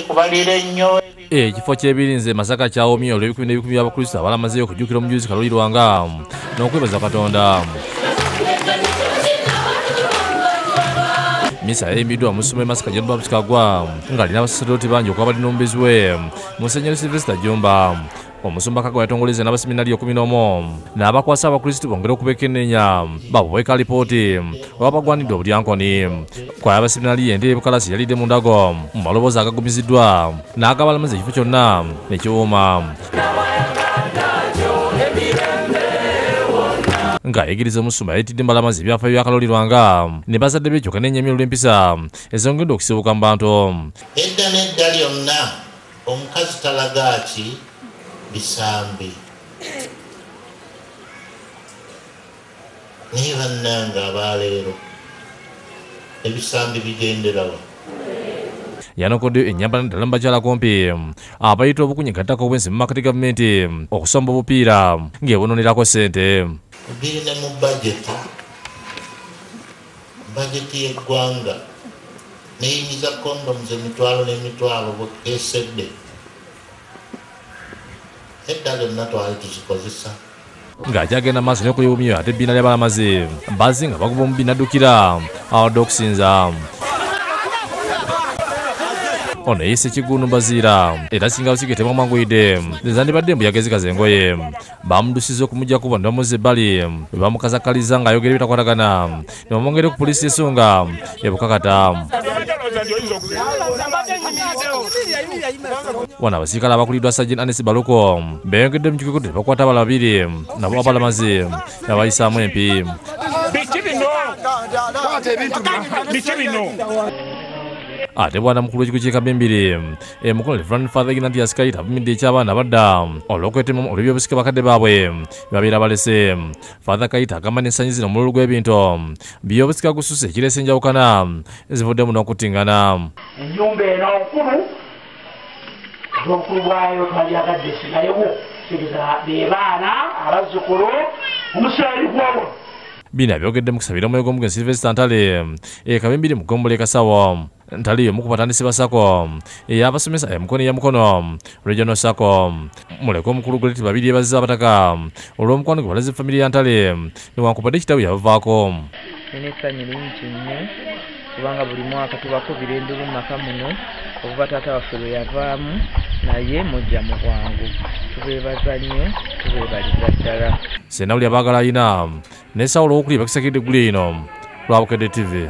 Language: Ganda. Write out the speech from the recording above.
Kubalira ennyo. Ekifo ky'ebirinze Masaka kyawomye olw'ebikumi n'ebikumi by'Abakristo abalamazeeyo okujjukira omujulizi Kaloli Lwanga n'okwebaza Katonda. Misa yayimbiddwa omusumba e Masaka John Baptist Kagwa ng'alina abasaserdooti bangi okuba balina omubeezi we Musenyeri Sylvester Jumba. Omusumba Kagwa yatongoleza n'abaseminariyo 11 n'abakwasa Abakristo bongere okubeekenneenya babuweeko alipooti oba bagwanidde obudyankoni. Kwaya abaseminariyo ente y'e Bukalasi yalidde mu ndago mu maloboozi agagumiziddwa n'agabalamaza ekifo kyonna ne kiwuuma. Ng'ayigiriza omusumba yayitidde mbalamazi ebyafaayo bya Kaloli Lwanga ne bazadde be kyokka n'ennyamya olw'empisa ezongedde okusibuka mu bantu. Edda n'edda lyonna omukazi talaga ki bisambi. Naye bannange abaleero ebisambi bigenderawa. Yanokodde ennyambala ddala mu bakyala kumpi abayita obukunyigattako obwensi mu makati gavumenti okusomba obupiira ng'ebunuunirako ssente. Biri ne mu bajeti y'eggwanga neyingiza kondomu emitwalo n'emitwalo esedde. Edda lyonna twali tuzikozesa. Ng'akyagenda maaso n'okulibumyo ate ebbiina ly'abalamazi bazzi nga baguba omubi n'addukira awadde okusinza. Ono yeeyise Kiggundu Mbaziira era singa busige tebamwanguyidde zandibadde embuyaga ezikaza engoye. Bamudusiza okumuggyako ne bamuzza ebbali bwe bamukazakaliza ng'ayogera ebitakwatagana ne bamwongera ku poliisi y'Essunga e Bukakata. Wano abasirikale abakuliddwa Sergeant Anis Baluko beeyongedde mu kikwekweto ne bakwata abalala babiri nabo abalamazi ne babayisaamu empi. Ate bwana mukulu w'ekigo ky'e Kabimbiri Mukono Reverend Father Ignatius Kayita avumidde eky'abaana badda olw'okwetemamu olw'ebyobusika bakadde baabwe babeera balese. Father Kayita agamba n'ensanyi zino omululu gw'ebintu by'obusika gususse ekireese enjawukana ezivuddemu n'okuttingana. Ennyumba eno nkulu obukulu bwayo twalyagadde esigalewo kitegeeza be baana abazzukulu omusaayi gwawo. Bino abyogedde mu kusabira omwoyo gw'omugenzi Sylvester Ntale e Kabimbiri mu ggombolola e Kasawo. Ntale y'omu ku batandisi ba SACCO ey'abasomesa e Mukono eya Mukono Regional SACCO. Muleke omukulu Goreti Babiri yeebazizza abataka olw'omukwano gwe balaze famire ya Ntale newankubadde ekitabo yabavaako. Nina essanyu lingi nnyo kubanga buli mwaka tubakubira enduulu mu maka muno okuva taata waffe lwe yavaamu naye mujja mu bwangu. Tubeebaza nnyo, tubeebaliza ddala. Ssenabuli abaagala ayina ne Sawulo owokuli bakisakiridde eggulu eno lwa Bukedde TV.